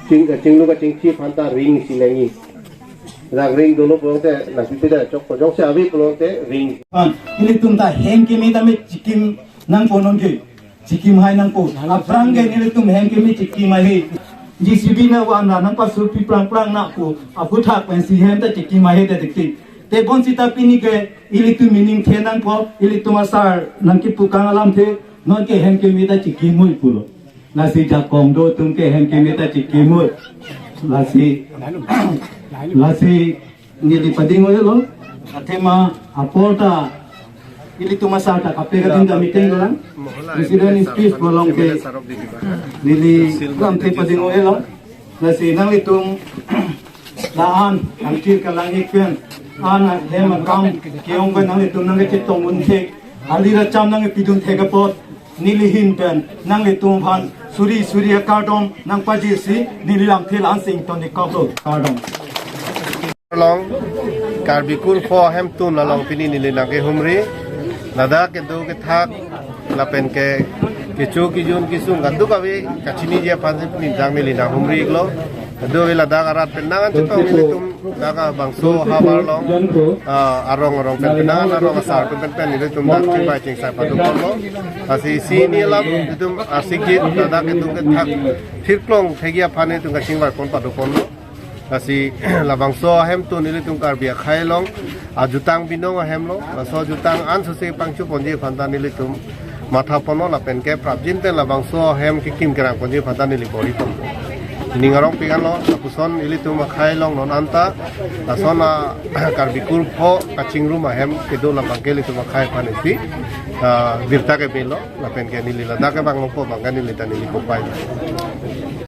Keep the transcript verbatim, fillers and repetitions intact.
Ching, chinglu kachingthi aphan ta ring si nangji. Rak ring dolo pulote nangpipe ta chokpo, jongsi ave pulote ring. An, ilitum ta hem keme tame chikim nangpo nonke. Chikim hai nangpo. Aphrang ke nelitum hem keme chikim hai. J C B na van ra nangpasurpi prang prang nangpo. Aphuthak pensi hem ta chikim hai ta dikti. Tebon seta pini ke ilitum meaning the nangpo, ilitum asar nangkipu kang alamthe, nonke hem keme ta chikim mui pulo. Lasi jakong do atum ke hem keme ta chikim mui. Lasi, lasi neli pading-o-elo, athema apor ta ilitum asar ta kape kadin ta meeting dolang. President speech along ke neli lamthe pading-o-elo. Lasi nanglitum la-an angkir kalang ik pen, an hem akam ke-ong pen nanglitum nangkachetong un thek, ali racham nangpidun thek apot, neli ahin pen nanglitum aphan suri suri akardom nangpajirsi neli lamthe la-an si ington-ik koklo, kardom. Along Karbi Kurpho ahemtun along pini neli nangkehumri, ladak kedo kethak lapen ke kecho kejun kesung kadokave kachiniji aphan si pini jang neli nanghumri-iklo. Kadokave ladak arat pen nang-an chetong nelitum dak abangso havar along, ah, arong arong pen pen nang-an arong asar pen pen pen nelitum dak chingvai chingsai paduponlo. Lasi isi hini alam itum asikjit ladak itum kethak thirklong thekji aphan itum kachingvai pon paduponlo. Lasi labangso ahemtun ilitum Karbi akhei along ajutang binong ahem lo, laso ajutang ansose pangcho ponji aphan ta nelitum matha ponlo lapen ke prapjin pen labangso ahem kekim kerang ponji aphan ta neli bor-i pon. Ning arong pik anlo, lapuson ilitum akhei along non anta, lason a Karbi Kurpho kachingrum ahem kedo labang ke ilitum akhei aphan isi, ah, birta kebelo, lapen ke neli ladak kevang longpo abang ke neli ta neli kopai.